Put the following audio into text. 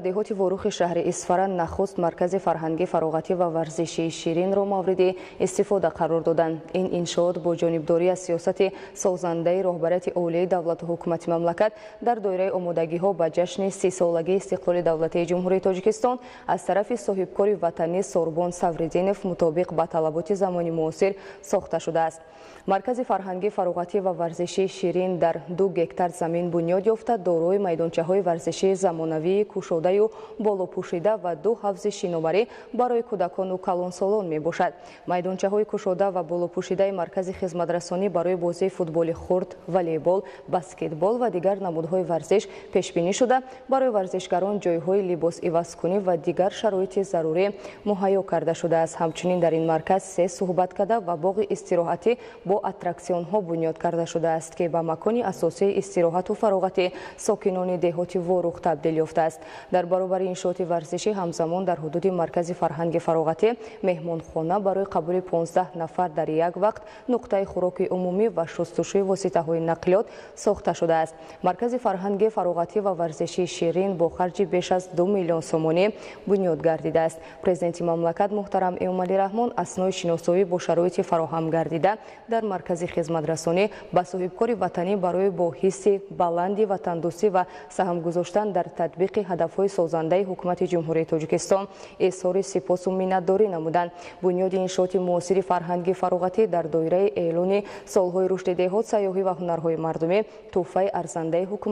Деҳоти Ворухи шаҳри Исфара нахуст маркази фарҳангӣ, фароғатӣ ва варзишии Ширинро мавриди истифода қарор доданд. Ин иншоот бо ҷонибдорӣ аз сиёсати созандаи роҳбарияти олии давлату ҳукумати мамлакат дар доираи омодагиҳо ба ҷашни 30-солагии истиқлоли давлатии Ҷумҳурии Тоҷикистон аз тарафи соҳибкори ватанӣ Сорбон Савридинов мутобиқ ба талаботи замони муосир сохта шудааст. Маркази фарҳангӣ, фароғатӣ ва варзишии Ширин дар 2 гектар замин бунёд ёфта, дорои майдончаҳои варзишии замонавии кушодаю болопӯшида ва ду ҳавзи шиноварӣ барои кӯдакону калонсолон мебошад. Майдончаҳои кушода ва болопӯшидаи маркази хизматрасонӣ барои бозии футболи хурд, волейбол, баскетбол ва дигар намудҳои варзиш пешбинӣ шуда, барои варзишгарон ҷойҳои либосивазкунӣ ва дигар шароити зарурӣ муҳайё карда шудааст. Ҳамчунин дар ин марказ се суҳбаткада ва боғи истироҳатӣ бо аттраксионҳо бунёд карда шудааст, ки ба макони асосии истироҳату фароғати сокинони деҳоти Ворух табдил ёфтааст. Дар баробари иншооти варзишӣ, ҳамзамон дар ҳудуди маркази фарҳанги фароғатӣ меҳмонхона барои қабули 15 нафар дар як вақт, нуқтаи хӯроки умумӣ ва шустушӯи воситаҳои нақлиёт сохта шудааст. Маркази фарҳанги фароғатӣ ва варзишии Ширин бо харҷи беш аз 2 миллион сомонӣ бунёд гардидааст. Президенти мамлакат муҳтарам Эмомалӣ Раҳмон аснои шиносоӣ бо шароити фароҳам гардида дар маркази хизматрасонӣ ба соҳибкори ватанӣ барои бо ҳисси баланди ватандӯстӣ ва саҳм гузоштан дар татбиқи ҳадафҳои созандаи ҳукумати Ҷумҳурии Тоҷикистон изҳори сипосу миннатдорӣ намуданд. Бунёди иншооти муосири фарҳанги фароғатӣ дар доираи эълони солҳои рушди деҳот, сайёҳӣ ва ҳунарҳои мардумӣ туҳфаи арзандаи ҳукумат